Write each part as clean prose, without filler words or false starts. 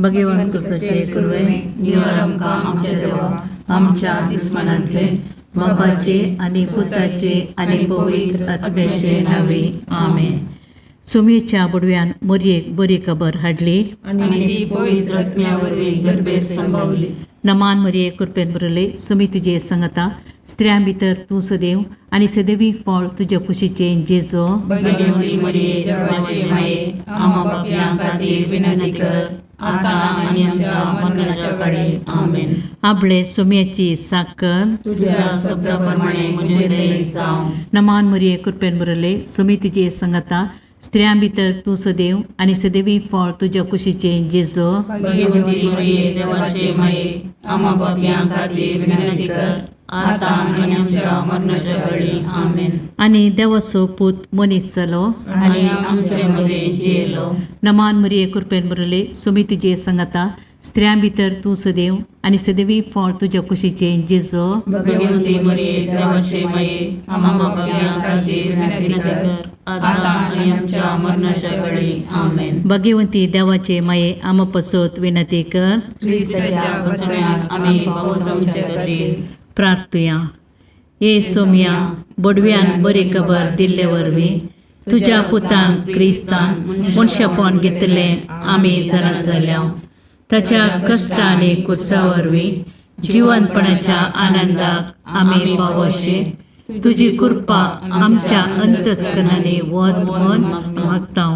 भगवंत कुसाचे कुरवे निवार आमकां आमच्या देवा आमच्या दुस्मानांतले बापाचे आनी पुताचे आनी पवित्र आत्म्याचे नावे आमेन. सुमेच्या बुडव्यान मोरयेक बरी खबर हाडली आनी ती पवित्र आत्म्या वरवीं गर्भेत संभवली. नमान मरिये कृपेन भरले सुमी तुजे संगता स्त्रियां भितर तूं सदैव आनी सदैवी फळ तुज्या कुशीचें जेजो. भगवती मरिये देवाचे माये, आम्हा पापयां खातीर विनंती कर, आतां आनी आमच्या मरणाच्या काळी. आमेन. आपले सुम्याची साकर तुझ्या शब्दा प्रमाणे म्हजें थंय जावं. नमान मरिये कृपेन भरले सुमी तुजे संगता स्त्रियां भितर तूं सदैव आनी सदैवी फळ तुज्या कुशीचें जेजो. भगवती मरिये देवाचे माये, आम्हा पापयां खातीर विनंती कर, आतां आनी आमच्या मरणाच्या काळी. आमेन. आनी देवाचो पूत मनीस जालो आनी आमचे मदें जियेलो. नमान मरिये कृपेन भरले सुमी तुजे संगता स्त्रियां भितर तूं सदैव आनी सदैवी फळ तुज्या कुशीचें जेजो. भगवती मरिये देवाचे माये, आम्हा पापयां खातीर विनंती कर, आतां आनी आमच्या मरणाच्या काळी. आमेन. भगवंती देवाचे माये आमा पसत विनंती कर. क्रिस्ताच्या बसम्याक आमी पावसांचे खातीर. प्रार्थुया. ये सोम्या बोडव्यान बरी खबर दिल्ले वरवीं तुज्या पुतान क्रिस्तान मनशापण घेतलें आमी जाणा जाल्या. ताच्या कश्ट आनी कुर्सा वरवीं जिवनपणाच्या आनंदाक आमी पावोशे तुजी कृपा आमच्या अंतस्करणांनी वत म्हण मागता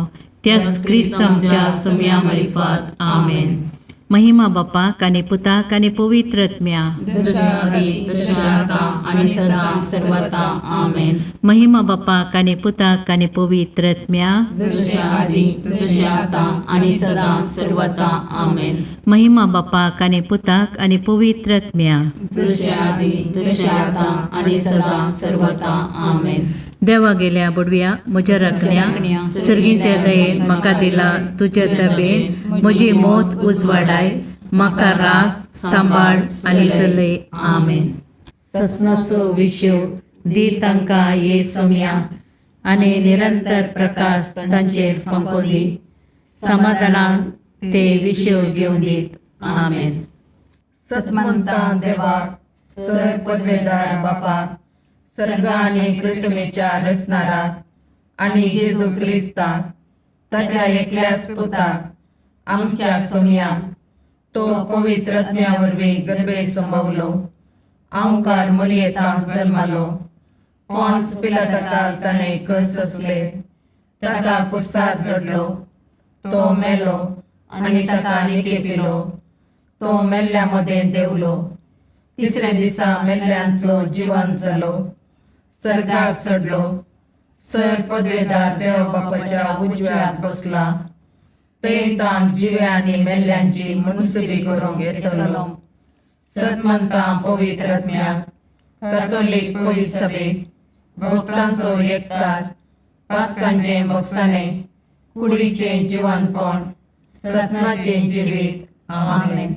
त्याच क्रिस्त आमच्या सोम्या मारिफात. आमेन. महिमा बापाक आनी पुताक आनी पवित्र आत्म्या. जशा आदी तशें आतां आनी सदां सर्वता. आमेन. महिमा बापाक आनी पुताक आनी पवित्र आत्म्या. जशें आदी तशें आतां आनी सदां सर्वता. आमेन. महिमा बापाक आनी पुताक आनी पवित्र आत्म्या. जशें आदी तशें आतां आनी सदां सर्वता. आमेन. देवा गेल्या बुडव्या म्हज्या राखण्या सर्गीच्या दयेन म्हाका दिला तुज्या तबेन म्हजी मोत उजवाडाय म्हाका राग सांबाळ आनी चलय. आमेन. ससनाचो विशेव दी तांकां ये सोम्या आनी निरंतर प्रकाश तांचेर फांको दी समाधानान ते विशेव घेवन दीत. आमेन. सतमंता देवाक सर पदवेदार बापाक सर्ग आनी पृथ्वीच्या रचणाराक आनी जेजू क्रिस्ताक ताच्या एकल्याच पुताक आमच्या सोमयाक तो पवित्र आत्म्या वरवीं गर्भे संभवलो आंवकार मरियेतांत जल्मालो पॉन्स पिलाताकाल ताणें कस सोंसले ताका कुर्सार चडलो तो मेलो आनी ताका निकेपिलो तो मेल्ल्या मदें देंवलो तिसऱ्या दिसा मेल्ल्यांतलो जिवन जालो सर्गार चडलो सर पदवेदार देव बापाच्या उजव्याक बसला थंय ताण जिव्या आनी मेल्ल्यांची मुनसुबी करूंक येतलो. सतमंता पवित्र आत्म्याक कॅथोलीक पवित्र सभेक भक्तांचो एकतार पातकांचें भोगसाणें कुडीचें जिवनपण ससनाचें जिवीत. आमेन.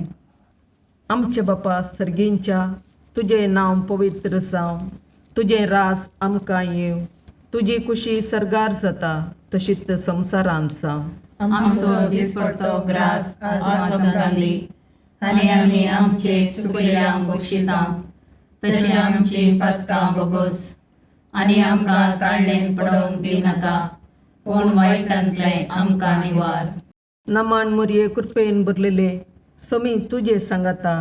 आमचे बापा सर्गींच्या तुजें नांव पवित्र जावं तुजें राज आमकां येवं तुजी कुशी सर्गार जाता तशीच संवसारांत जावं. आमचो दिसपडतो ग्रास आज आमकां दी आनी आमी आमचे सुकल्यांक बक्षिता तशें आमची पातकां बोगोस आनी आमकां ताळणेन पडोवंक दिनाका पूण वायटांतलें आमकां निवार. नमान मुरये कृपेन भरलेले समी तुजे सांगाता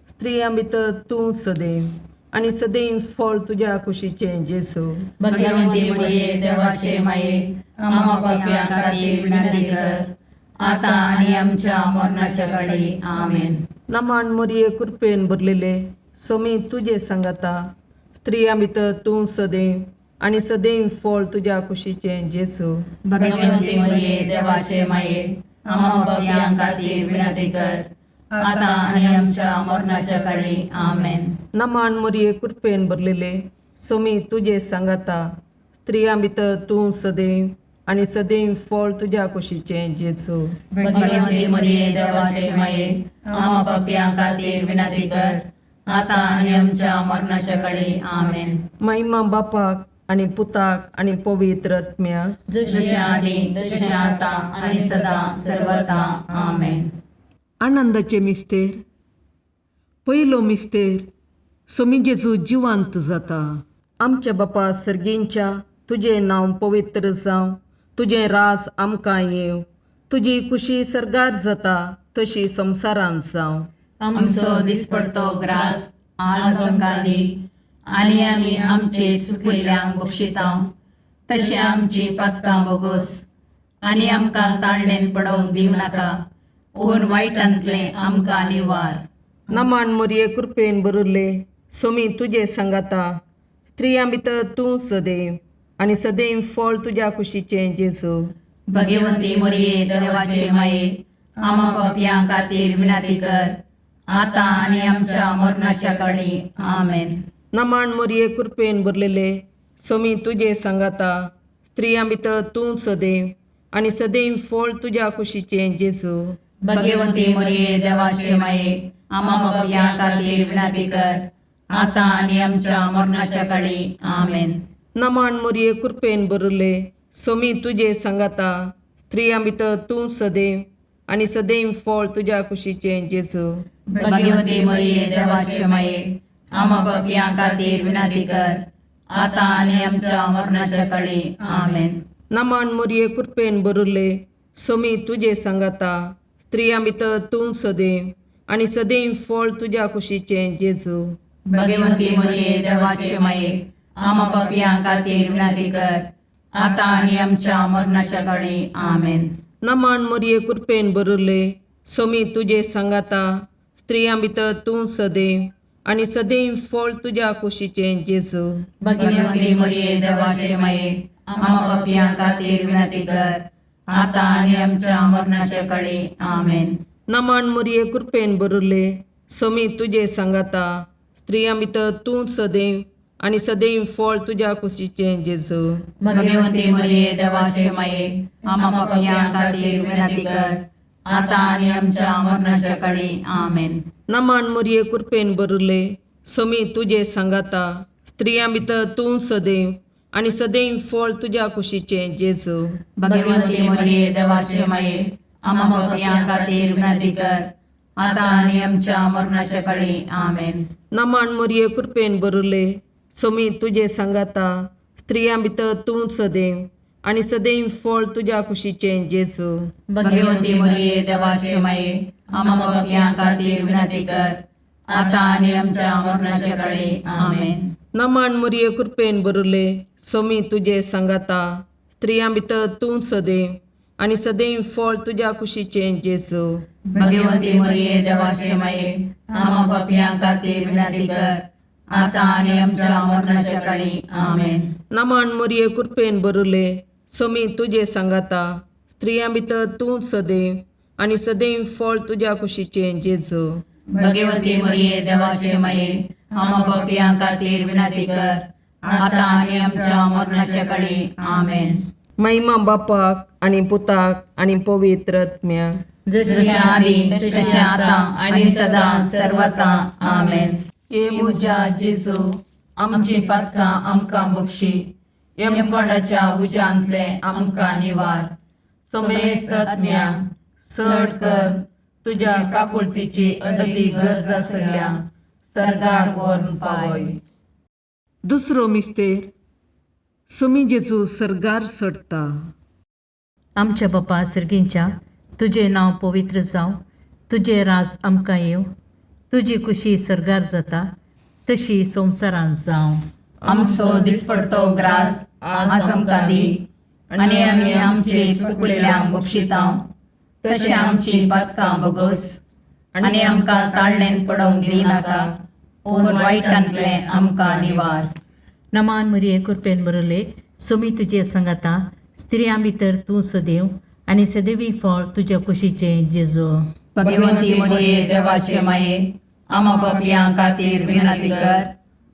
स्त्रियां भितर तूं सदैव आनी सदैव फळ तुज्या कुशीचें जेजू. भगवंती मरिये देवाचे माये, आम्हा पापयां खातीर विनंती कर, आतां आनी आमच्या मरणाच्या काळी. आमेन. नमान मुरये कृपेन भरलेले समी तुजे सांगाता स्त्रियां भितर तूं सदैव आनी सदैव फळ तुज्या कुशीचें जेजू. भगवंती मरिये देवाचे माये, आम्हा पापयां खातीर विनंती कर, आतां आनी आमच्या मरणाच्या काळी. आमेन. नमान मुरये कृपेन भरलेले समी तुजे सांगाता स्त्रियां भितर तूं सदैव आनी सदैव फळ तुज्या कुशीचें जेजू. भगवंती मरिये देवाचे माये, आम्हा पापयां खातीर विनंती कर, आतां आनी आमच्या मरणाच्या काळी. आमेन. महिमा बापाक आनी पुताक आनी पवित्र आत्म्याक. जशें आदी तशें आतां आनी सदां सर्वता. आमेन. आनंदाचे मिस्तेर. पयलो मिस्तेर, सोमी जेजू जिवांत जाता. आमच्या बापा सर्गींच्या, तुजें नांव पवित्र जावं, तुजें राज आमकां येवं, तुजी खुशी सर्गार जाता तशी संवसारांत जावं. आमचो दिसपडतो ग्रास आज आमकां दी आनी आमी आमचे सुकिल्ल्यांक बक्षितांव तशें आमची पातकां बोगोस आनी आमकां ताळणेन पडोवंक दिवं नाका पूण वायटांतलें आमकां निवार. नमन मोरये, कृपेन भरिल्ले, सोमी तुजे सांगाता, स्त्रियां भितर तूं सदैव आनी सदैव फळ तुज्या कुशीचें जेजू. भगवती मोरये, देवाचे माये, आमा पापयां खातीर विनंती कर आतां आनी आमच्या मरणाच्या काळी. आमेन. नमन मोरये, कृपेन भरलेले, सोमी तुजे सांगाता, स्त्रियां भितर तूं सदैव आनी सदैव फळ तुज्या कुशीचें जेजू. भगवती मोरये, देवाचे माये, आमा पापयां खातीर विनंती कर आतां आनी आमच्या मरणाच्या काळी. आमेन. नमन मोरये, कृपेन भरिल्ले, सोमी तुजे सांगाता, स्त्रियां भितर तूं सदैव आनी सदैव फळ तुज्या कुशीचें जेजू. भगवती मोरये, देवाचे माये, आमा पापयां खातीर विनंती कर आतां आनी आमच्या मरणाच्या काळी. आमेन. नमन मोरये, कृपेन भरिल्ले, सोमी तुजे सांगाता, स्त्रियां भितर तूं सदैव आनी सदैव फळ तुज्या कुशीचें जेजू. भगवती मोरये, देवाचे माये, आमा पापयां खातीर विनंती कर आतां आनी आमच्या मरणाच्या काळी. आमेन. नमन मोरये, कृपेन भरिल्ले, सोमी तुजे सांगाता, स्त्रियां भितर तूं सदैव आनी सदैव फळ तुज्या कुशीचें जेजू. भगवती मोरये, देवाचे माये, आमा पापयां खातीर विनंती कर आतां आनी आमच्या मरणाच्या काळी. आमेन. नमन मोरये, कृपेन भरिल्ले, सोमी तुजे सांगाता, स्त्रियां भितर तूं सदैव आनी सदैव फळ तुज्या कुशीचें जेजू. भगवती मोरये, देवाचे माये, आमा पापयां खातीर विनंती कर आतां आनी आमच्या मरणाच्या काळी. आमेन. नमन मोरये, कृपेन भरिल्ले, सोमी तुजे सांगाता, स्त्रियां भितर तूं सदैव आनी सदैव फळ तुज्या कुशीचें जेजू. भगवती मोरये, देवाचे माये, आमा पापयां खातीर विनंती कर आतां आनी आमच्या मरणाच्या काळी. आमेन. नमन मोरये, कृपेन भरिल्ले, सोमी तुजे सांगाता, स्त्रियां भितर तूं सदैव आनी सदैव फळ तुज्या कुशीचें जेजू. भगवती मोरये, देवाचे माये, आमा पापयां खातीर विनंती कर आतां आनी आमच्या मरणाच्या काळी. आमेन. नमन मोरये, कृपेन भरिल्ले, सोमी तुजे सांगाता, स्त्रियां भितर तूं सदैव आनी सदैव फळ तुज्या कुशीचें जेजू. भगवती मोरये, देवाचे माये, आमा पापयां खातीर विनंती कर आतां आनी आमच्या मरणाच्या काळी. आमेन. नमन मोरये, कृपेन भरिल्ले, सोमी तुजे सांगाता, स्त्रियां भितर तूं सदैव आनी सदैव फळ तुज्या कुशीचें जेजू. भगवती मोरये, देवाचे माये, आमा पापयां खातीर विनंती कर आतां आनी आमच्या मरणाच्या काळी. आमेन. महिमा बापाक आनी पुताक आनी पवित्र आत्म्याक. जशी जशें आदी तशें आतां आनी सदां सर्वता. आमेन. हे म्हज्या जेजू, आमची पातकां आमकां बक्षी, यमकोंडाच्या उज्यांतलें आमकां निवार, समेस्त आत्म्या चड कर तुज्या काकुळतीची अदती गरज आसल्या सर्गाक व्हरून पावय. दुसरो मिस्तेर, सोमी जेजू सर्गार चडटा. आमच्या बापा सर्गींच्या, तुजें नांव पवित्र जावं, तुजें राज आमकां येवं, तुजी खुशी सर्गार जाता तशी संवसारांत जावं. आमचो दिसपडतो ग्रास आज आमकां दी आनी आमी आमचे चुकलेल्यांक बक्षितांव तशें आमची पातकां बोगोस आनी आमकां ताळणेन पडोवंक दिवं नाका पूण वायटांतलें आमकां निवार. नमान मरिये, कृपेन बरले, सोमी तुजे संगाता, स्त्रियां भितर तूं सदैव आनी सदैवी फळ तुज्या कुशीचें जेजू. भगवती मोरये, देवाचे माये, आमा पापयां खातीर विनंती कर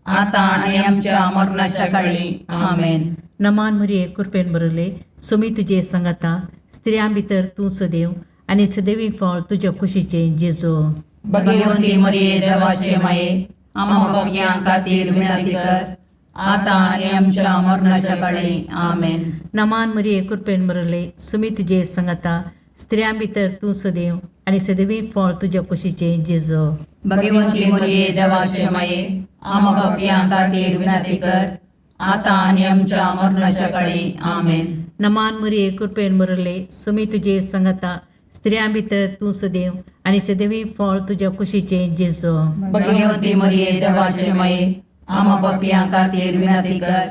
आतां आनी आमच्या मरणाच्या काळी. आमेन. नमान मरिये, कृपेन बरले, सोमी तुजे संगाता, स्त्रियां भितर तूं सदैव आनी सदैवी फळ तुज्या कुशीचें जेजू. भगवती मोरये, देवाचे माये, आमा पापयां खातीर विनंती कर आतां आनी आमच्या मरणाच्या काळी. आमेन. नमान मरिये, कृपेन बरले, सोमी तुजे संगाता, स्त्रियां भितर तूं सदैव आनी सदवी फळ तुज्या कुशीचें जेजो. भगवंती मरिये देवाचे माये, आमा पापयां खातीर विनंती कर, आतां आनी आमच्या मरणाच्या काळी. आमेन. नमान मरिये, कृपेन भरले, सुमी तुजे संगता, स्त्रियां भितर तूं सदैव आनी सदैवी फळ तुज्या कुशीचें जेजो. भगवंती मरिये देवाचे माये, आमा पापयां खातीर विनंती कर,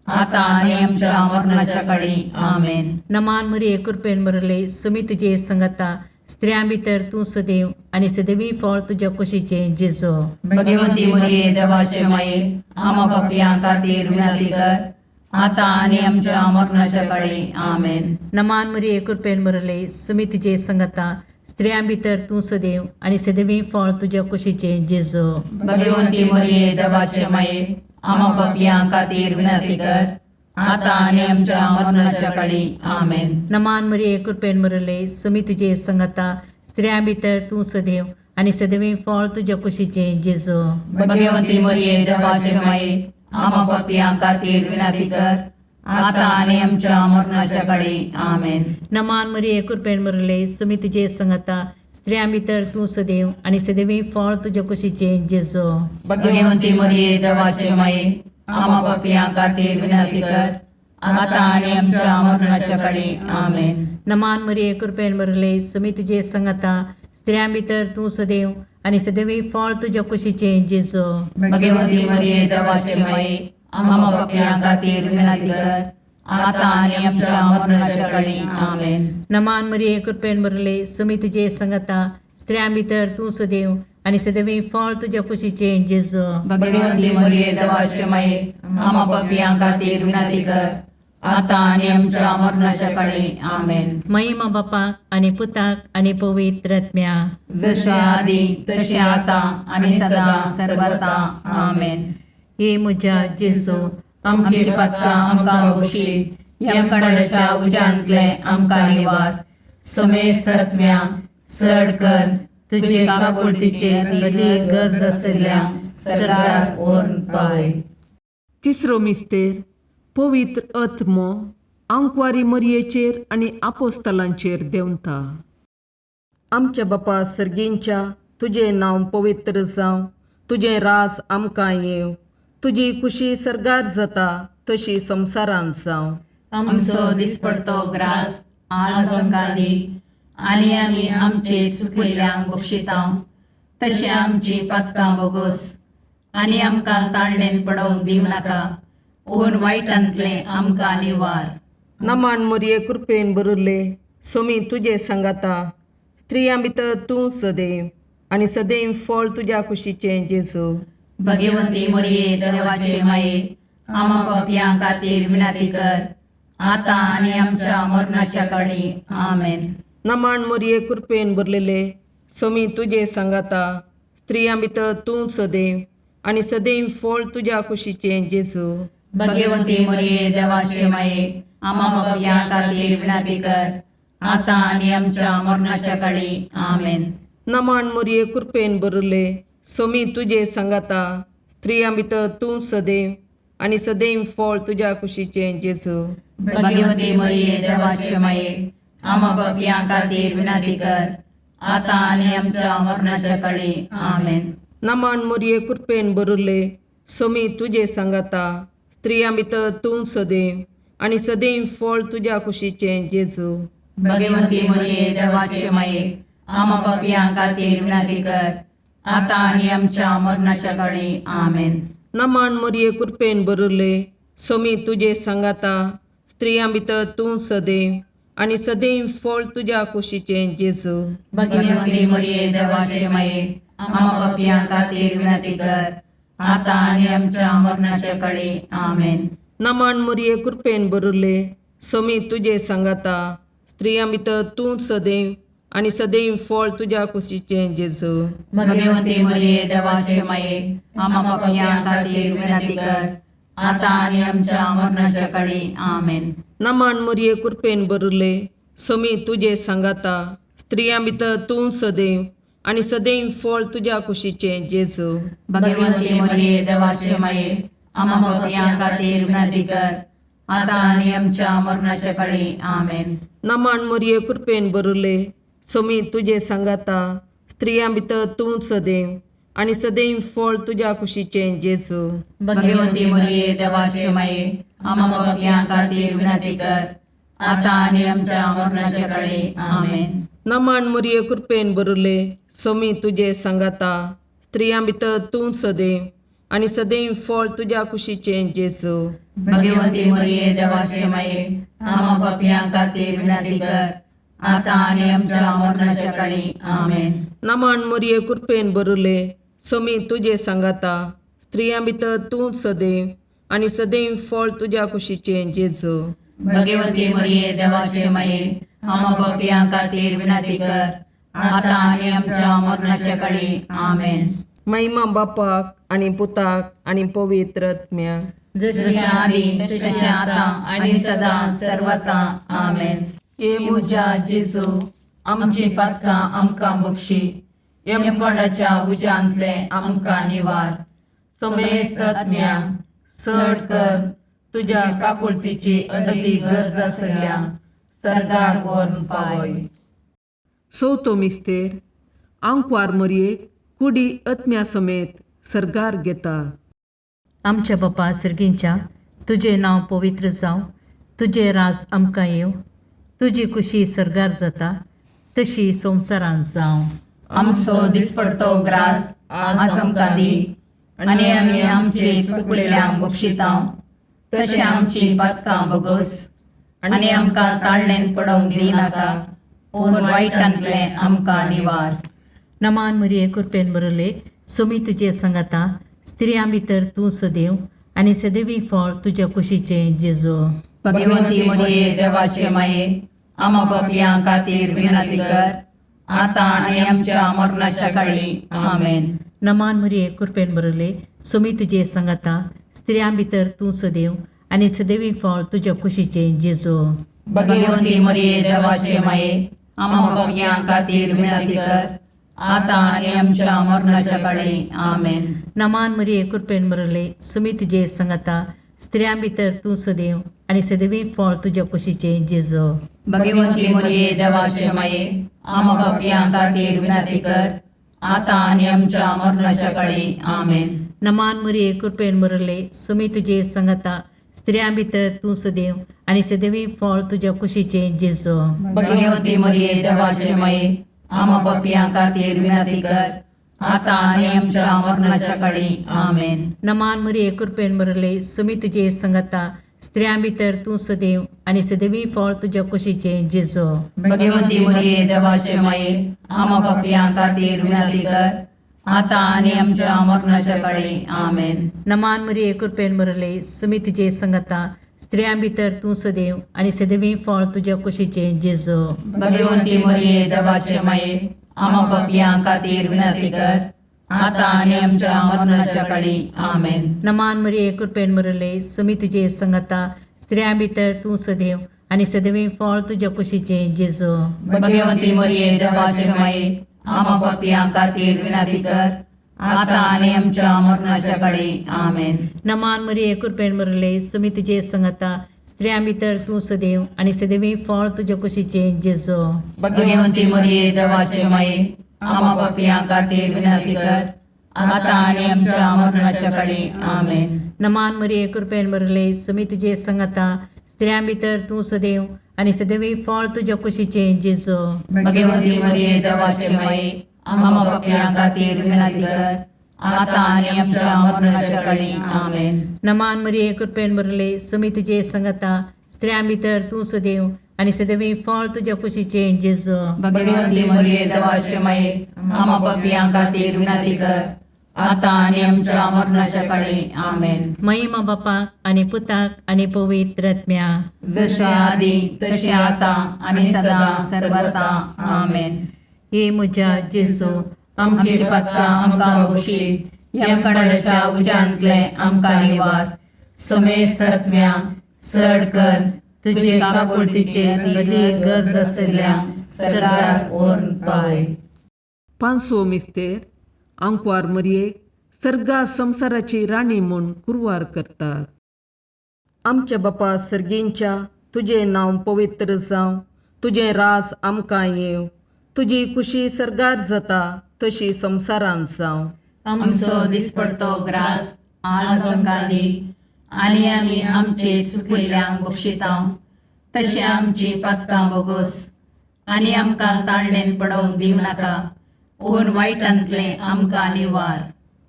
आतां आनी आमच्या मरणाच्या काळी. आमेन. नमान मरिये, कृपेन भरले, सुमी तुजे संगता, स्त्रियां भितर तूं सदैव आनी सदैवी फळ तुज्या कुशीचें जेजो. भगवंती मरिये देवाचे माये, आमा पापयां खातीर विनंती कर, आतां आनी आमच्या मरणाच्या काळी. आमेन. नमान मरिये, कृपेन भरले, सुमी तुजे संगता, स्त्रियां भितर तूं सदैव आनी सदैवी फळ तुज्या कुशीचें जेजो. भगवंती मरिये देवाचे माये, आमा पापयां खातीर विनंती कर, आतां आनी आमच्या मरणाच्या काळी. आमेन. नमान मरिये, कृपेन भरले, सुमी तुजे संगता, स्त्रियां भितर तूं सदैव आनी सदैवी फळ तुज्या कुशीचें जेजो. भगवंती मरिये देवाचे माये, आमा पापयां खातीर विनंती कर, आतां आनी आमच्या मरणाच्या काळी. आमेन. नमान मरिये, कृपेन भरले, सुमी तुजे संगता, स्त्रियां भितर तूं सदैव आनी सदैवी फळ तुज्या कुशीचें जेजो. भगवंती मरिये देवाचे माये, आमा पापयां खातीर विनंती कर, आतां आनी आमच्या मरणाच्या काळी. आमेन. नमान मरिये, कृपेन भरले, सुमी तुजे संगता, स्त्रियां भितर तूं सदैव आनी सदैवी फळ तुज्या कुशीचें जेजो. भगवंती मरिये देवाचे माये, आमा पापयां खातीर विनंती कर, आतां आनी आमच्या मरणाच्या काळी. आमेन. नमान मरिये, कृपेन भरले, सुमी तुजे संगता, स्त्रियां भितर तूं सदैव आनी सदैवी फळ तुज्या कुशीचें जेजो. भगवंती मरिये देवाचे माये, आमा पापयां खातीर विनंती कर, आतां आनी आमच्या मरणाच्या काळी. आमेन. महिमा बापाक आनी पुताक आनी पवित्र आत्म्या. जशे आदी तशें आतां आनी सदां सर्वता. आमेन. हे म्हज्या जेजू, आमची पातकां आमकां बक्षी, यमकणाच्या उज्यांतले आमकां निवार, समेस्त आत्म्या चड कर तुजे काकुळतीचेर अदीक गरज आशिल्ल्या सरकार व्हरून पावय. तिसरो मिस्तेर पवित्र आत्मो आंकवारी मरयेचेर आनी आपोस्तलांचेर देंवता. आमच्या बापा सर्गींच्या, तुजें नांव पवित्र जावं, तुजें राज आमकां येवं, तुजी खुशी सर्गार जाता तशी संवसारांत जावं. आमचो दिसपडतो ग्रास आज आमकां दी, आनी आमी आमचे सुकिल्ल्यांक बक्षिता तशें आमची पातकां बोगोस, आनी आमकां ताळणेन पडोवंक दिवं नाका, पूण वायटांतलें आमकां निवार. नमान मरये, कृपेन भरिल्ले, सोमी तुजे सांगाता, स्त्रियां भितर तूं सदैव आनी सदैव फळ तुज्या कुशीचें जेजू. भगवंती मरिये देवाचे माये, आमा पापयां खातीर विनंती कर, आतां आनी आमच्या मरणाच्या काळी. आमेन. नमान मरये, कृपेन भरलेले, सोमी तुजे सांगाता, स्त्रियां भितर तूं सदैव आनी सदैव फळ तुज्या कुशीचें जेजू. भगवंती मरिये देवाचे माये, आमा पापयां खातीर विनंती कर, आतां आनी आमच्या मरणाच्या काळी. आमेन. नमान मरये, कृपेन भरिल्ले, सोमी तुजे सांगाता, स्त्रियां भितर तूं सदैव आनी सदैव फळ तुज्या कुशीचें जेजू. भगवंती मरिये देवाचे माये, आमा पापयां खातीर विनंती कर, आतां आनी आमच्या मरणाच्या काळी. आमेन. नमान मरये, कृपेन भरिल्ले, सोमी तुजे सांगाता, स्त्रियां भितर तूं सदैव आनी सदैव फळ तुज्या कुशीचें जेजू. भगवंती मरिये देवाचे माये, आमा पापयां खातीर विनंती कर, आतां आनी आमच्या मरणाच्या काळी. आमेन. नमान मरये, कृपेन भरिल्ले, सोमी तुजे सांगाता, स्त्रियां भितर तूं सदैव आनी सदैव फळ तुज्या कुशीचें जेजू. भगवंती मरिये देवाचे माये, आमा पापयां खातीर विनंती कर, आतां आनी आमच्या मरणाच्या काळी. आमेन. नमान मरये, कृपेन भरिल्ले, सोमी तुजे सांगाता, स्त्रियां भितर तूं सदैव आनी सदैव फळ तुज्या कुशीचें जेजू. भगवंती मरिये देवाचे माये, आमा पापयां खातीर विनंती कर, आतां आनी आमच्या मरणाच्या काळी. आमेन. नमान मरये, कृपेन भरिल्ले, सोमी तुजे सांगाता, स्त्रियां भितर तूं सदैव आनी सदैव फळ तुज्या कुशीचें जेजू. भगवंती मरिये देवाचे माये, आमा पापयां खातीर विनंती कर, आतां आनी आमच्या मरणाच्या काळी. आमेन. नमान मरये, कृपेन भरिल्ले, सोमी तुजे सांगाता स्त्रियां भितर तूं सदैव आनी सदैव फळ तुज्या कुशीचें जेजू. भगवती मरिये देवाचे माये, आम्हा पापयां खातीर विनंती कर, आता आनी आमच्या मरणाच्या काळी. आमेन. नमन मुरये कृपेन बरुले, सोमी तुजे सांगाता स्त्रियां भितर तूं सदैव आनी सदैव फळ तुज्या कुशीचें जेजू. भगवती मरिये देवाचे माये, आम्हा पापयां खातीर विनंती कर, आता आनी आमच्या मरणाच्या काळी. आमेन. नमन मुरये कृपेन बरुले, सोमी तुजे सांगाता स्त्रियां भितर तूं सदैव आनी सदैव फळ तुज्या कुशीचें जेजू. भगवती मरिये देवाचे माये, आम्हा पापयां खातीर विनंती कर, आता आनी आमच्या मरणाच्या काळी. आमेन. महिमा बापाक आनी पुताक आनी पवित्र आत्म्याक. जशी जशें आदी तशें आतां आनी सदां सर्वता. आमेन. हे म्हज्या जेजू, आमची पातकां आमकां बक्षी, यमकोंडाच्या उज्यांतले आमकां निवार, समेस्त आत्म्या चड कर तुज्या काकुळतीची अदी गरज आसल्या सर्गार व्हरून पावय. चवथो मिस्तेर, आंकवार मरयेक कुडी आत्म्या समेत सर्गार घेता. आमच्या बापा सर्गींच्या, तुजें नांव पवित्र जावं, तुजें राज आमकां येवं, तुजी कुशी सर्गार जाता तशी संवसारांत जावं. आमचो दिसपडतो ग्रास आज आमकां दी, आनी आमी आमचे चुकलेल्यांक बक्षितां तशें आमची पातकां बगस, आनी आमकां ताळणेन पडोवंक दिनाका, पूण वायटांतलें आमकां निवार. नमान मरिये कृपेन बरले, सुमी तुजे संगता, स्त्रियां भितर तूं सदैव आनी सदैवी फळ तुज्या कुशीचें जेजू. भगवती मरिये देवाचे माये, आमा पापयां खातीर विनंती कर, आतां आनी आमच्या मरणाच्या काळी. आमेन. नमान मरिये कृपेन बरले, सुमी तुजे संगता, स्त्रियां भितर तूं सदैव आनी सदैवी फळ तुज्या कुशीचें जेजू. भगवती मरिये देवाचे माये, आमा पापयां खातीर विनंती कर, आतां आनी आमच्या मरणाच्या काळी. आमेन. नमान मरिये कृपेन बरले, सुमी तुजे संगता, स्त्रियां भितर तूं सदैव आनी सदैवी फळ तुज्या कुशीचें जेजू. भगवती मरिये देवाचे माये, आमा पापयां खातीर विनंती कर, आतां आनी आमच्या मरणाच्या काळी. आमेन. नमान मरिये कृपेन बरले, सुमी तुजे संगता, स्त्रियां भितर तूं सदैव आनी सदैवी फळ तुज्या कुशीचें जेजू. भगवती मरिये देवाचे माये, आमा पापयां खातीर विनंती कर, आतां आनी आमच्या मरणाच्या काळी. आमेन. नमान मरिये कृपेन बरले, सुमी तुजे संगता, स्त्रियां भितर तूं सदैव आनी सदैवी फळ तुज्या कुशीचें जेजू. भगवती मरिये देवाचे माये, आमा पापयां खातीर विनंती कर, आतां आनी आमच्या मरणाच्या काळी. आमेन. नमान मरिये कृपेन बरले, सुमी तुजे संगता, स्त्रियां भितर तूं सदैव आनी सदैवी फळ तुज्या कुशीचें जेजू. भगवती मरिये देवाचे माये, आमा पापयां खातीर विनंती कर, आतां आनी आमच्या मरणाच्या काळी. आमेन. नमान मरिये कृपेन बरले, सुमी तुजे संगता, स्त्रियां भितर तूं सदैव आनी सदैवी फळ तुज्या कुशीचें जेजू. भगवती मरिये देवाचे माये, आमा पापयां खातीर विनंती कर, आतां आनी आमच्या मरणाच्या काळी. आमेन. नमान मरिये कृपेन बरले, सुमी तुजे संगता, स्त्रियां भितर तूं सदैव आनी सदैवी फळ तुज्या कुशीचें जेजू. भगवती मरिये देवाचे माये, आमा पापयां खातीर विनंती कर, आतां आनी आमच्या मरणाच्या काळी. आमेन. नमान मरिये कृपेन बरले, सुमी तुजे संगता, स्त्रियां भितर तूं सदैव आनी सदैवी फळ तुज्या कुशीचें जेजू. भगवती मरिये देवाचे माये, आमा पापयां खातीर विनंती कर, आतां आनी आमच्या मरणाच्या काळी. आमेन. नमान मरिये कृपेन बरले, सुमी तुजे संगता, स्त्रियां भितर तूं सदैव आनी सदैवी फळ तुज्या कुशीचें जेजू. भगवती मरिये देवाचे माये, आमा पापयां खातीर विनंती कर, आतां आनी आमच्या मरणाच्या काळी. आमेन. महिमा बापाक आनी पुताक आनी पवित्र आत्म्या. जशें आदी तशें आतां आनी सदां सर्वता. आमेन. हे म्हज्या जेजू, आमची पातकां आमकां बक्षी, यमकंडाच्या उज्यांतले आमकां निवार, समेस्त आत्म्या चड कर तुजे काकुळतीचे अदी गरज आशिल्ल्या सरकार व्हरून पावय. पांचवो मिस्तेर, आंकवार मरयेक सर्गा संवसाराची राणी म्हूण कुरवार करतात. आमच्या बापा सर्गींच्या, तुजें नांव पवित्र जावं, तुजें राज आमकां येवं, तुजी कुशी सर्गार जाता तशी संवसारांत जावं. आमचो दिसपडतो ग्रास आज आमकां दी आनी आमी आमचे सुकिल्ल्यांक बक्षिता तशें आमची पातकां बोगोस आनी आमकां ताळणेन पडोवंक दिवं नाका, पूण वायटांतलें आमकां निवार.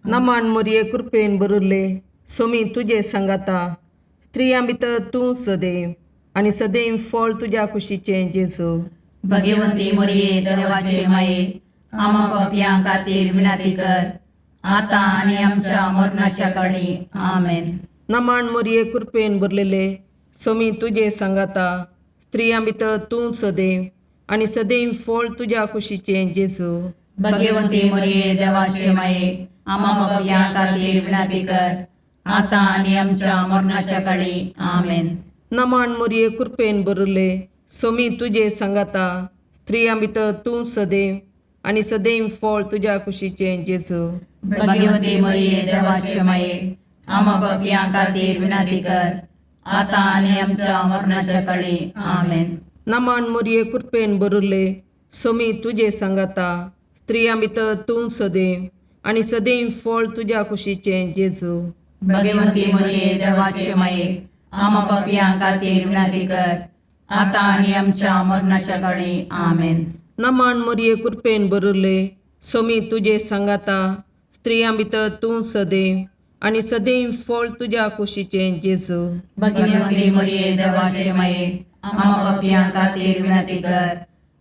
नमन मोरये, कृपेन भरिल्ले, सोमी तुजे सांगाता. स्त्रियां भितर तूं सदैव आनी सदैव फळ तुज्या कुशीचें जेजू. भगवंती मोरये, देवाचे माये, आमा पापयां खातीर विनंती कर, आतां आनी आमच्या मरणाच्या काळी. आमेन. नमन मोरये, कृपेन भरलेले, सोमी तुजे सांगाता. स्त्रियां भितर तूं सदैव आनी सदैव फळ तुज्या कुशीचें जेजू. भगवंती मोरये, देवाचे माये, आमा पापयां खातीर विनंती कर, आतां आनी आमच्या मरणाच्या काळी. आमेन. नमन मोरये, कृपेन भरिल्ले, सोमी तुजे सांगाता. स्त्रियां भितर तूं सदैव आनी सदैव फळ तुज्या कुशीचें जेजू. भगवंती मोरये, देवाचे माये, आमा पापयां खातीर विनंती कर, आतां आनी आमच्या मरणाच्या काळी. आमेन. नमन मोरये, कृपेन भरिल्ले, सोमी तुजे सांगाता. स्त्रियां भितर तूं सदैव आनी सदैव फळ तुज्या कुशीचें जेजू. भगवंती मोरये, देवाचे माये, आमा पापयां खातीर विनंती कर, आतां आनी आमच्या मरणाच्या काळी. आमेन. नमन मोरये, कृपेन भरिल्ले, सोमी तुजे सांगाता. स्त्रियां भितर तूं सदैव आनी सदैव फळ तुज्या कुशीचें जेजू. भगवंती मोरये, देवाचे माये, आमा पापयां खातीर विनंती कर,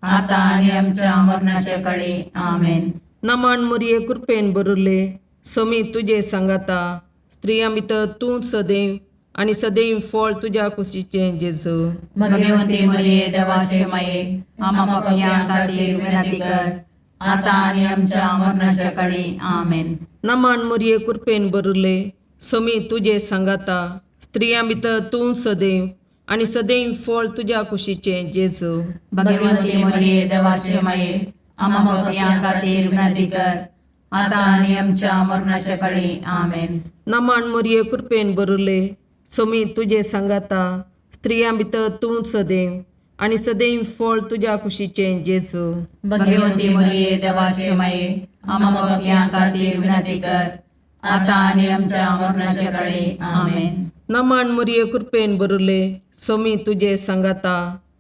आतां आनी आमच्या मरणाच्या काळी. आमेन. नमन मोरये, कृपेन भरिल्ले, सोमी तुजे सांगाता. स्त्रियां भितर तूं सदैव आनी सदैव फळ तुज्या कुशीचें जेजू. भगवंती मोरये, देवाचे माये, आमा पापयां खातीर विनंती कर, आतां आनी आमच्या मरणाच्या काळी. आमेन. नमन मोरये, कृपेन भरिल्ले, सोमी तुजे सांगाता. स्त्रियां भितर तूं सदैव आनी सदैव फळ तुज्या कुशीचें जेजू. भगवंती मोरये, देवाचे माये, आमा पापयां खातीर विनंती कर, आतां आनी आमच्या मरणाच्या काळी. आमेन. नमन मोरये, कृपेन भरिल्ले, सोमी तुजे सांगाता. स्त्रियां भितर तूं सदैव आनी सदैव फळ तुज्या कुशीचें जेजू. भगवंती मोरये, देवाचे माये, आमा पापयां खातीर विनंती कर, आतां आनी आमच्या मरणाच्या काळी. आमेन. नमन मोरये, कृपेन भरिल्ले, सोमी तुजे सांगाता.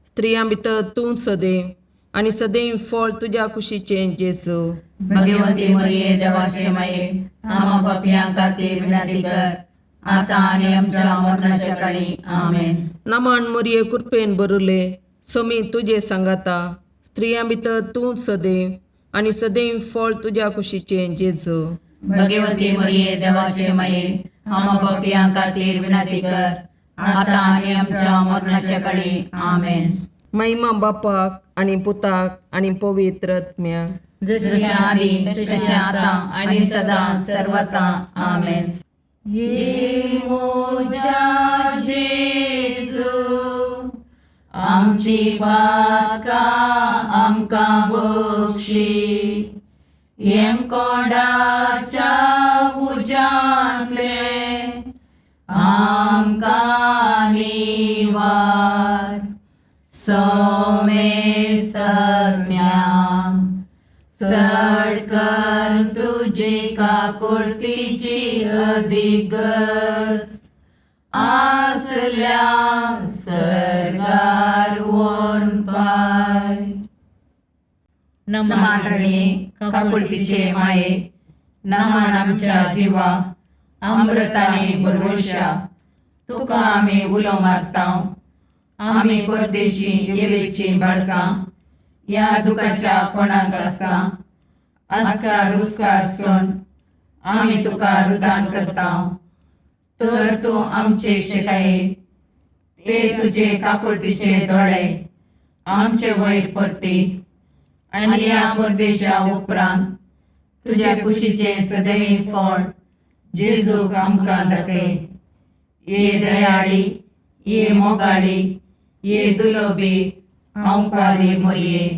स्त्रियां भितर तूं सदैव आनी सदैव फळ तुज्या कुशीचें जेजू. भगवंती मोरये, देवाचे माये, आमा पापयां खातीर विनंती कर, आतां आनी आमच्या मरणाच्या काळी. आमेन. नमन मोरये, कृपेन भरिल्ले, सोमी तुजे सांगाता. स्त्रियां भितर तूं सदैव आनी सदैव फळ तुज्या कुशीचें जेजू. भगवंती मोरये, देवाचे माये, आमा पापयां खातीर विनंती कर, आतां आनी आमच्या मरणाच्या काळी. आमेन. महिमा बापाक आनी पुताक आनी पवित्र आत्म्याक. जशें आदी तशें आतां आनी सदां सर्वता. आमेन. ये मोजा जेजू, आमची पातकां आमकां बक्षी, येमकोंडाच्या उज्यांतले आमकां निवार. सोमेस्तज्ञा, चड कर तुजी काकुळतीची अधिगस आसल्या सर्गार वोन पाय. नमान रणी काकुळतीचे माये, नमान आमच्या जिवा अमृताने भरवशा, तुका आमी उलो मारता. आमी परदेशी येवेची बाळकां ह्या दुखाच्या कोणाक आसता आस्कार रुस्कार सोन आमी तुका रुदान करता. तर तूं आमचे शिकाये ते तुजे काकुळतीचे दोळे आमचे वयर परती आनी ह्या परदेशा उपरांत तुज्या कुशीचें सदैव फळ जेजूक आमकां दाखय. ये दयाळी, ये मोगाळी, ये दुलोबी अंकारी मोरये,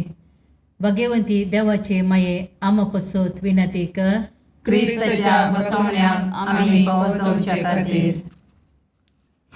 भगवंती देवाचे माये, आमा पसत विनंती कर. क्रिस्ताच्या बसवण्याक आमी पावसवचे खातीर.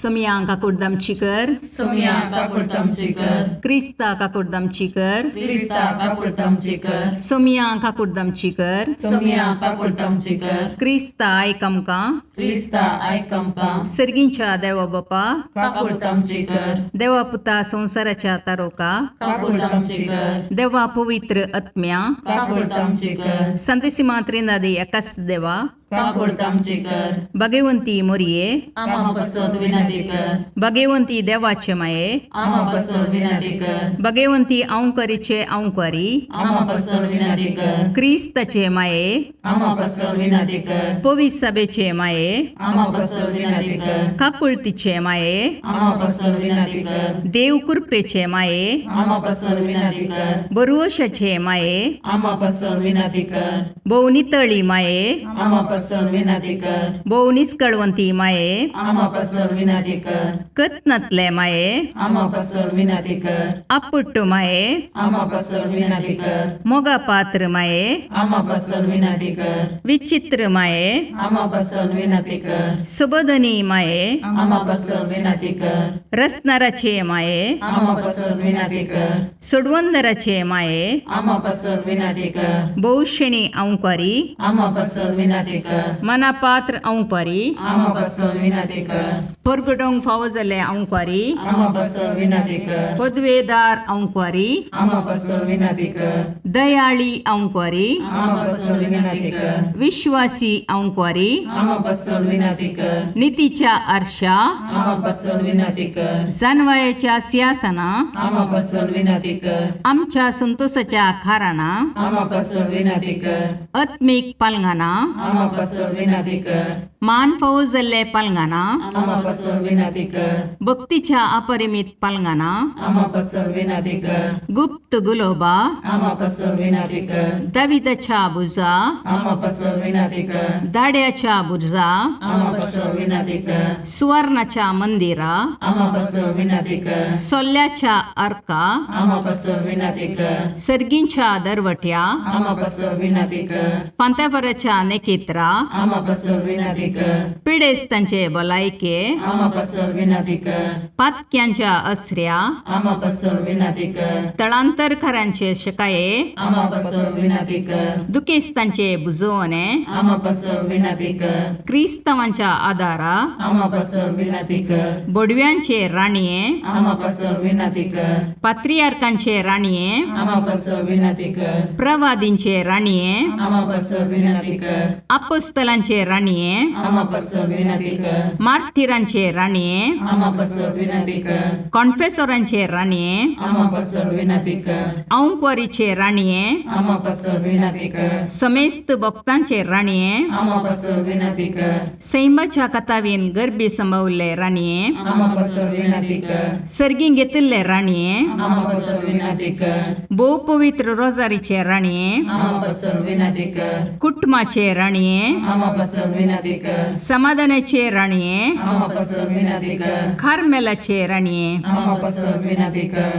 सोमया काकुळद आमची कर. सोमया काकुळट आमची कर. क्रिस्ता काकुळद आमची कर. क्रिस्ता काकुळट आमची कर. सोमया काकुळद आमची कर. सोमया काकुळट आमची कर. क्रिस्ता आयक आमकां. क्रिस्ता आयक आमकां. सर्गींच्या देवा बापा, काकुळट आमची कर. देवा पुता संवसाराच्या तारोका, काकुळट आमची कर. देवा पवित्र आत्म्या, काकुळट आमची कर. संतेसिमा त्रिनादी एकाच देवा, काकुळट आमची कर. भगवंती मोरये, आमा पसत विनंती कर. भगवंती देवाचे माये, आमा पसत विनंती कर. भगवंती अंकरीचे अंकरी, आमा पसत विनंती कर. क्रिस्ताचे माये, आमा पसत विनंती कर. पवित्र सभेचे माये, आमा पसत विनंती कर. काकुळतीचे माये, आमा पसत विनंती कर. देव कृपेचे माये, आमा पसत विनंती कर. बरुवशाचे माये, आमा पसत विनंती कर. भोव नितळी माये, आमा पसत विनंती कर. भोव निस्कळवंती माये, आमा पसत विनंती कर. कत्नातले माये, आमा पसत विनंती कर. आपुट्ट माये, आमा पसत विनंती कर. मोगा पात्र माये, आमा पसत विनंती कर. विचित्र माये, आमा पसत विनंती कर. सुबोधनी माये, आमा पसत विनंती कर. रसनाराचे माये, आमा पसत विनंती कर. सोडवंदराचे माये, आमा पसत विनंती कर. भोवशेणी अंकारी, आमा पसत विनंती कर. मनापात्र अंकारी, आमा पसत विनंती कर. परगटोंक फावो जाल्ले अंकारी, आमा पसत विनंती कर. पदवेदार अंकारी, आमा पसत विनंती कर. दयाळी अंकारी, आमा पसत विनंती कर. विश्वासी अंकारी, आमा पसत विनंती कर. नितीच्या आरशा, आमा पसत विनंती कर. जानवायाच्या सिंहासना, आमा पसत विनंती कर. आमच्या संतोषाच्या खाराना, आमा पसत विनंती कर. आत्मीक पालंगाना, आमा पसत विनंती कर. मान फावो जाल्ले पालंगाना, आमा पसत विनंती कर. भक्तीच्या अपरिमीत पालंगाना, आमा पसत विनंती कर. गुप्त गुलोबा, आमा पसत विनंती कर. दाविदाच्या बुजा, आमा पसत विनंती कर. दाड्याच्या बुजा, आमा पसत विनंती कर. सुवर्णाच्या मंदिरा, आमा पसत विनंती कर. सोल्ल्याच्या अर्का, आमा पसत विनंती कर. सर्गींच्या दरवट्या, आमा पसत विनंती कर. पांत्यापराच्या नेकेत्रा, आमा पसत विनंती कर. पिडेस्तांचे भलायके, आमा पसत विनंती कर. पातक्यांच्या असऱ्या, आमा पसत विनंती कर. तळांतरकारांचे शकाये, आमा पसत विनंती कर. दुखेस्तांचे बुजवणे, आमा पसत विनंती कर. क्रिस्तांवांच्या आदारा, आमा पसत विनंती कर. बोडव्यांचे राणये, आमा पसत विनंती कर. पात्रियार्कांचे राणये, आमा पसत विनंती कर. प्रवादींचे राणये, आमा पसत विनंती कर. अपोस्तलांचे राणये, आमा पसत विनंती कर. मार्थिरांचे राणये, आमा पसत विनंती कर. कॉन्फेसोरांचे राणये, आमा पसत विनंती कर. औंकवारीचे राणये, आमा पसत विनंती कर. समेस्त भक्तांचे राणये, आमा पसत विनंती कर. सैमाच्या कथावीन गर्भी संभवल्ले राणये, आमा पसत विनंती कर. सर्गीं घेतिल्ले राणये, आमा पसत विनंती कर. भोव पवित्र रोजारीचे राणये, आमा पसत विनंती कर. कुटुंबाचे राणये, आमा पसत विनंती कर. समाधानाचे राणये, आमा पसत विनंती कर. कार्मेलाचे राणये, आमा पसत विनंती कर.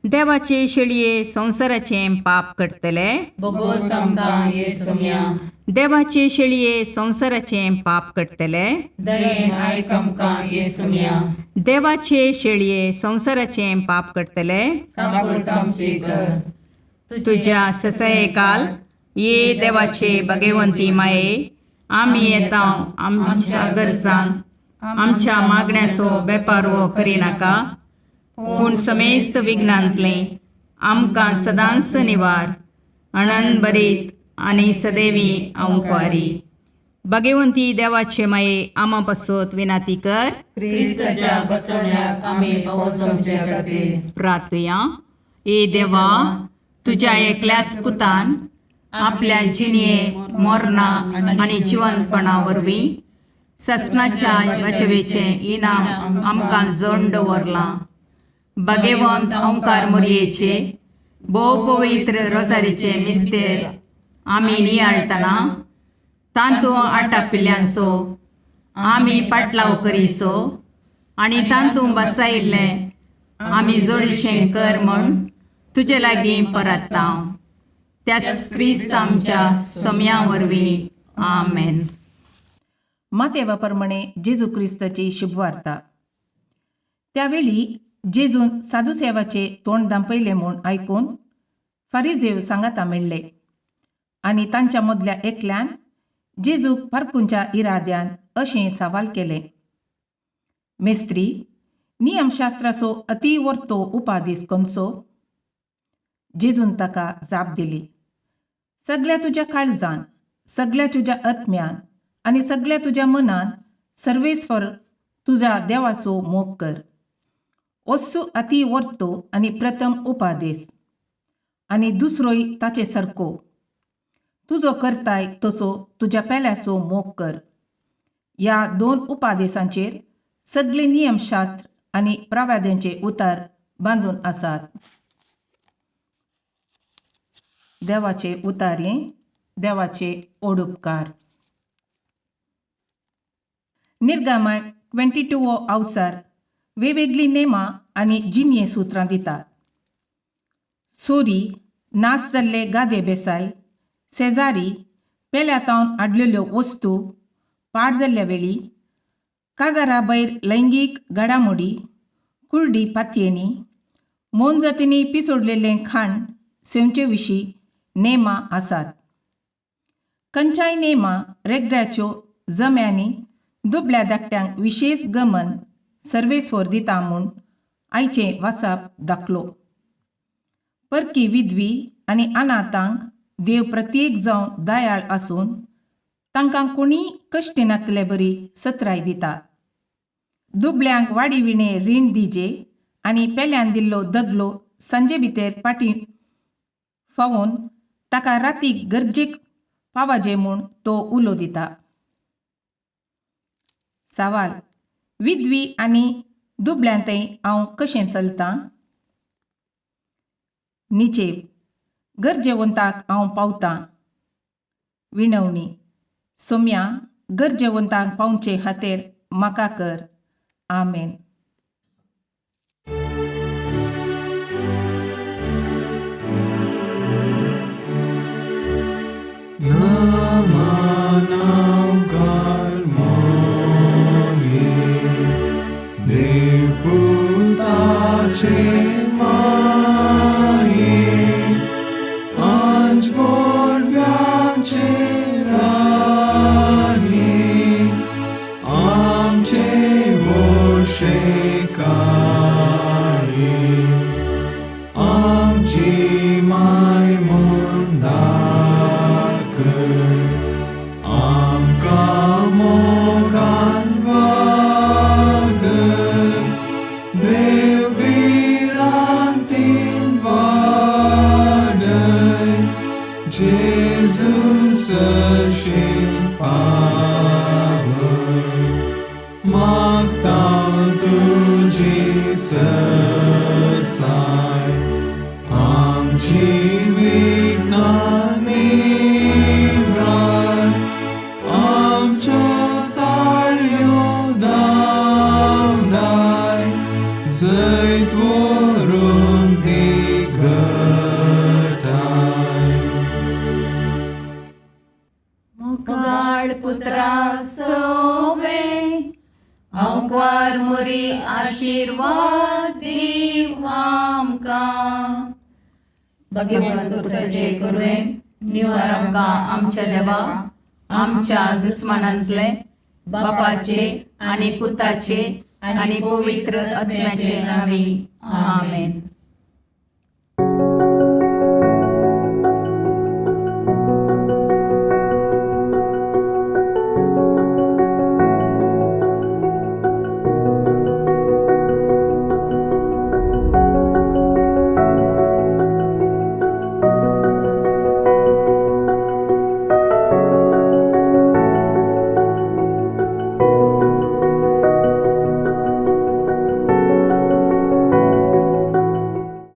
देवाचे शेळये संवसाराचें पाप करतले, बोगोस आमकां ये सोम्या. देवाचे शेळये संवसाराचें पाप करतले, दयेन आयक आमकां ये सोम्या. देवाचे शेळये संवसाराचें पाप करतले, काकुळट आमची कर. तुज्या ससयकाल ये देवाचे भगवंती माये, आमी येता आमच्या गरजान आमच्या मागण्याचो बेपारवो करिनाका, पूण समेस्त विघ्नांतलें आमकां सदांच निवार अणन बरीत आनी सदैवी अंकवारी. भगवंती देवाचे माये, आमा पासत विनाती कर. क्रिस्ताच्या बसवण्याक आमी पावस आमच्या खातीर. प्रार्थुया. ए देवा, तुज्या एकल्याच पुतान आपल्या जिणये मोरना आनी जिवनपणा वरवीं ससनाच्या बचवेचें इनाम आमकां जोड दवरलां. भगवंत ओंकार मोरयेचे भोव पवित्र रोजारीचे मिस्तेर आमी नियाळटना तांतू आटापिल्ल्यांचो आमी पाटलाव करीसो आनी तांतू बसायिल्लें आमी जोडीशें कर म्हूण तुजे लागीं परत्ता, त्याच क्रिस्त आमच्या सोम्या वरवीं. आमेन. मातेवा प्रमाणे जेजू क्रिस्ताची शुभवार्ता. त्यावेळी जेजून साधुसेवाचे तोंड दांपयलें म्हूण आयकून फारिजेव सांगाता मेळ्ळे आनी तांच्या मदल्या एकल्यान जेजूक पारकूंच्या इराद्यान अशें सवाल केलें, मेस्त्री, नियमशास्त्राचो अती वर्तो उपादीस खंयचो? जेजून ताका जाप दिली, सगळ्या तुज्या काळजान, सगळ्या तुज्या आत्म्यान आनी सगळ्या तुज्या मनान सर्वेस्पर तुज्या देवाचो मोग कर. ओस्सू अती वर्तो आनी प्रथम उपादेस. आनी दुसरोय ताचे सारको, तुजो करताय तसो तुज्या पेल्याचो मोग कर. ह्या दोन उपादेसांचेर सगळे नियमशास्त्र आनी प्रवाद्यांचे उतार बांदून आसात. देवाचे उतारे, देवाचे ओडुपकार. निर्गमन 22 वो अवसर वेगवेगळीं नेमां आनी जिणये सुत्रां दितात. सोरी, नास जाल्ले गादे बेसाय, शेजारी, पेल्या तावन हाडलेल्यो वस्तू, पाड जाल्ल्या वेळी, काजारा भायर लैंगीक घडामोडी, कुर्डी पातयेनी, मोनजातींनी पिसोडलेलें खाण सेवचे विशीं नेमां आसात. खंयच्याय नेमां रेगड्याच्यो जम्यांनी दुबल्या धाकट्यांक विशेश गमन सर्वेस्वर दिता म्हूण आयचें वासाप दाखलो. परकी विधवी आनी अनाथांक देव प्रत्येक जावन दयाळ आसून तांकां कोणीय कश्टी नातले बरी सत्राय दिता. दुबल्यांक वाडी विणे रीण दिजे आनी पेल्यान दिल्लो दगलो सांजे भितर पाटी फावोवन ताका रातीक गरजेक पावाजे म्हूण तो उलो दिता. सवाल, विधवी आनी दुबल्यांतय हांव कशें चलतां? निचेव, गरजेवंताक हांव पावतां. विणवणी, सोम्या, गरजेवंताक पावचे खातीर म्हाका कर. आमेन. मुखाळ पुत्रा सोवे अंकार मोरी आशिर्वाद दीव आमकां. भगवंत कुसाचे कुरवेन निवार आमकां आमच्या देवा आमच्या दुस्मानांतले बापाचे आनी पुताचे आनी पवित्र आत्म्याचे नांवी. आमेन.